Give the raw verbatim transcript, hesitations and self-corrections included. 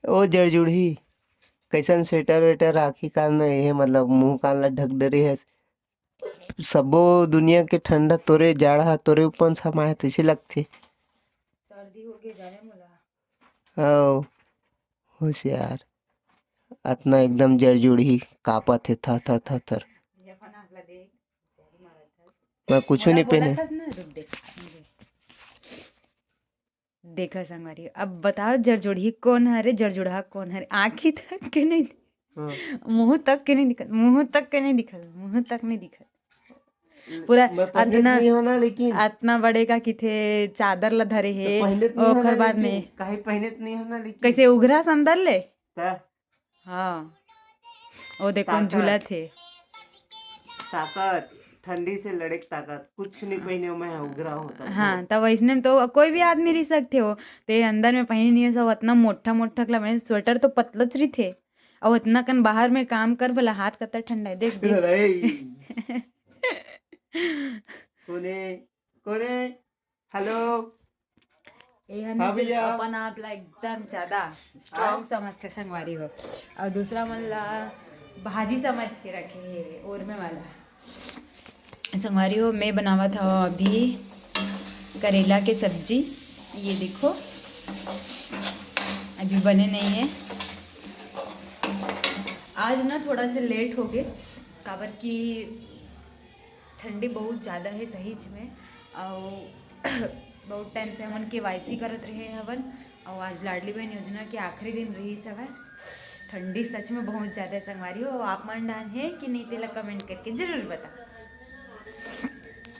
ओ जरजुड़ही, कइसन sweater waiter Rakhi कान हे, मतलब मुंह कान ला ढक डरे हे। सबो दुनिया के ठंडा तोरे जाड़ हा तोरे ऊपर समाए तइसे लगथे। सर्दी हो गए जाने मोला। हव होशियार, अतना एकदम जरजुड़ही कापत हे थर थर थर थर। ये अपन आप ला देख। मैं कुछ नहीं पहने। खस ना रुक दे। देखा संगवारी, अब बताओ जरजुड़ही कौन हरे, जरजुड़हा कौन हरे? आँखी तक के नहीं, हाँ। मुंह तक के नहीं दिखत, मुंह तक के नहीं दिखत, मुंह तक नहीं दिखत। पूरा मैं पहने अतना नहीं हो ना, लेकिन अतना बड़े का किथे चादर ला धरे हे। तो पहने तो नहीं हो ओकर ना, बाद लेकिन में काहे पहने तो नहीं हो ना, लेकिन कैसे उघरा संदल ले? ता हाँ, वो देखो ताकत। झूलत हे। ताकत, ठंडी से लड़े के ताकत, कुछ नहीं पहने हो, मैं उघरा होता हूँ। हाँ, तब वैसने में तो कोई भी आदमी रह सकते हो। ते अंदर में पहनी नहीं हो, सब इतना मोटा मोटा कला, मैंने स्वेटर तो पतलच रही थे। और इतना कन बाहर में काम कर भला, हाथ कतर ठंडा है, देख देख। अरे। कोने, कोने, हेलो। ए हन हाँ सिर्फ भैया। अपन आप ला एकदम ज्यादा स्ट्रांग समझ के संगवारी हो, और दूसरा मन ला भाजी समझ के रखे हे, ओरमे वाला। संगवारी हो, मैं बनावत हव अभी करेला के सब्जी। ये देखो, अभी बने नहीं है। आज ना थोड़ा से लेट हो गए, काबर कि ठंडी बहुत ज़्यादा है सहीच में, और बहुत टाइम से हमन केवाईसी करत रहे हवन, और आज लाडली बहन योजना के आखिरी दिन रहिस हवय। ठंडी सच में बहुत ज़्यादा है संगवारी हो। आप मन डाहन हे कि नहीं, तेला कमेंट करके जरूर बता।